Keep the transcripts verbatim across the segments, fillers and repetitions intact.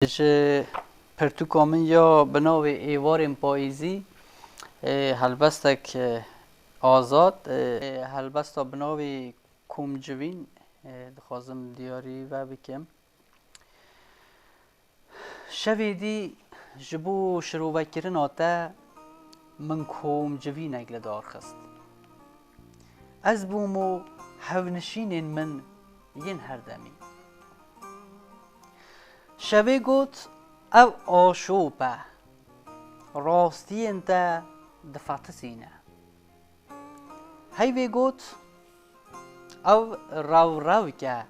Ji pirtûka min ya bi navê Êvarên Payîzî, e, helbestek, e, azad, e, helbesta bi navê Komcivîn, e, dixwazim diyarî ve bikim. Şevê dî ji bo şirovekirina te min komcivînek li dar xist. Ez bûm û hevnişînên min yên herdemî. Şevê got, ev aşop e, rastiyên te difetisîne. Heyvê got, ev rewrewk e,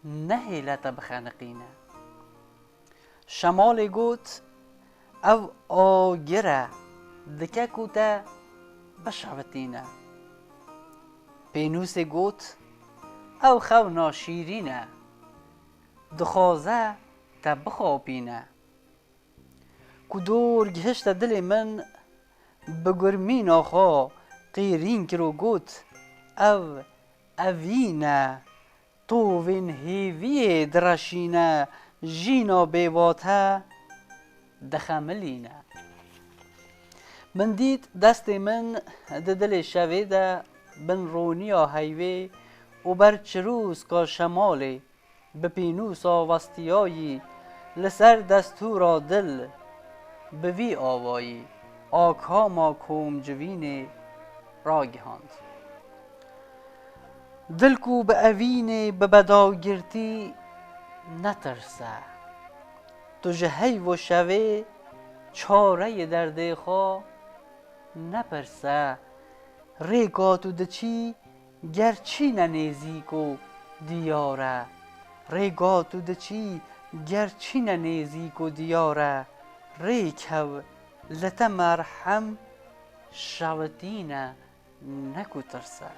nehêle te bixeniqîne. Şemalê got, ev agir e, dike ku te bişevitîne. Pênûsê got, ew xewna şîrîn e, dixwaze te bixapîne. Ku dor gihişte dilê min, bi gurmîna xwe qêrîn kir û got, ev evîn e, tovên hêviyê direşîne, jîna bêwate dixemilîne. Min dît destê min di dilê şevê de bin roniya heyvê û ber çirûska şemalê bi pênûsa westiyayî li ser destûra dil bi vî awayî akama komcivînê ragihand. Dil ku bi evînê bi bedawgirtî netirse. Tu ji heyv û şevê çareyê derdê xwe nepirse. Rêka tu diçî ger çîne nêzîk û diyar e. Rêka tu diçî ger çîne nêzîk û diyar e. Rêkev, li te merhem şewitîne, ne ku tirs e.